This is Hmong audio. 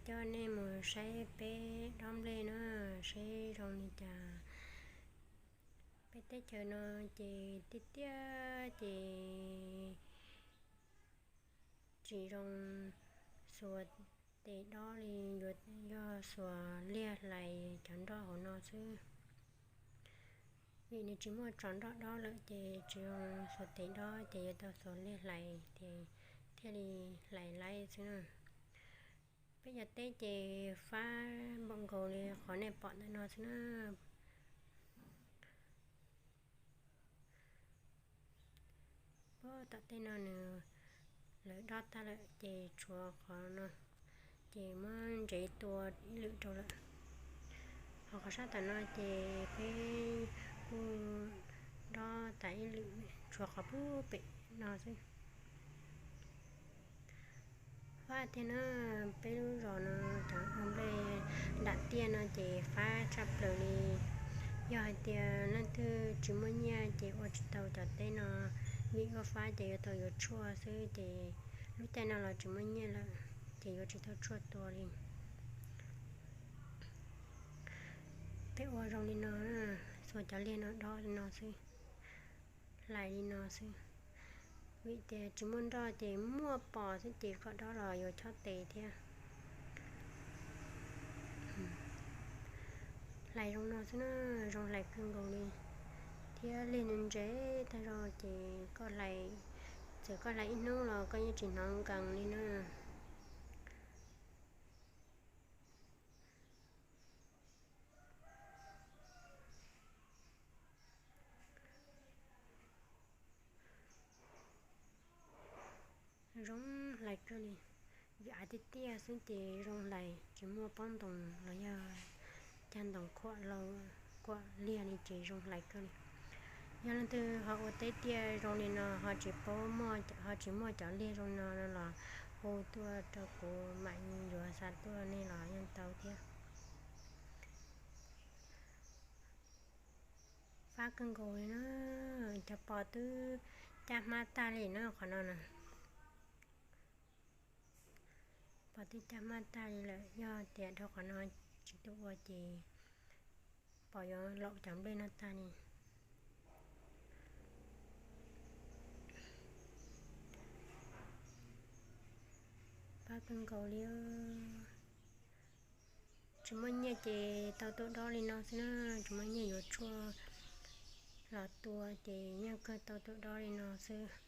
Coj nej mus saib peb dob nplej na, saib zoo li cas. Peb teb chaws no ces tiaj tiaj ces tsis zoo xuas tes dob li, yuav yog xuas liaj hlais cov nroj hauv no xwb. Vim nws tsis muaj tsov nroj dob lawm ces tsis zoo xuas tes dob ces yuav tau xuas liaj hlais ces thiaj li hlais laib xwb na. Peb cov teb ces fab npaum nkaus li qhov nej pom ntawm no xwb na. Puag tom tej no nws lawv dob tag lawm ces tshuav qhov no ces muab ntsev tua ib lwm rau lawm. Ho qhov sab tom no ces peb kuj dob tas ib lwm, tshuav qhov puag pem no xwb. Fab tiag na, peb lub zos no cov ua nplej nram tiaj no ces fab tshaj plaws li. Yog hais tias leej twg tsis muaj nyiaj ces ua tsis tau cov teb no, vim ua fab ces yuav tau yuav tshuaj xwb ces lub caij no los tsis muaj nyiaj lawm ces yuav tsis tau tshuaj tua li. Peb ua zoo li no, xuas cov liaj no dob li no xwb, hlais li no xwb. Vim tias tsis muaj nroj ces muaj pos xwb ces koj dob los yuav chob tes thiab. Hlais zoo no xwb na, zoo hlais kawg nkaus li, thiab liaj ntse tag zog ces koj hlais, txawm koj hlais ib hnub los koj yeej tsis hnov nkees li na. Zoo hlais kawg li, vim av tiaj tiaj xwb ces zoo hlais, tsis muaj pob ntoos los yog cag ntoos khuam, khuam liaj li ces zoo hlais kawg li. Yog leej twg ho ua teb tiaj zoo li no ho tsis paub, ho tsis muaj cov liaj zoo no los hu tuaj rau kuv mam yuav xa tuaj nej los yeej tau thiab. Fab kawg nkaus li na, cov pos twb caj hmab tag li na qhov no na. Pos twb caj hmab tag li lawm, yog tias dhau qhov no tsis tuaj ua ces pos yuav laum cov nplej no tag li. Fab kawg nkaus li. Tsis muaj nyiaj ces tau tuaj dob li no xwb na, tsis muaj nyiaj yuav tshuaj los tua ces yeej kawg tau tuaj dob li no xwb.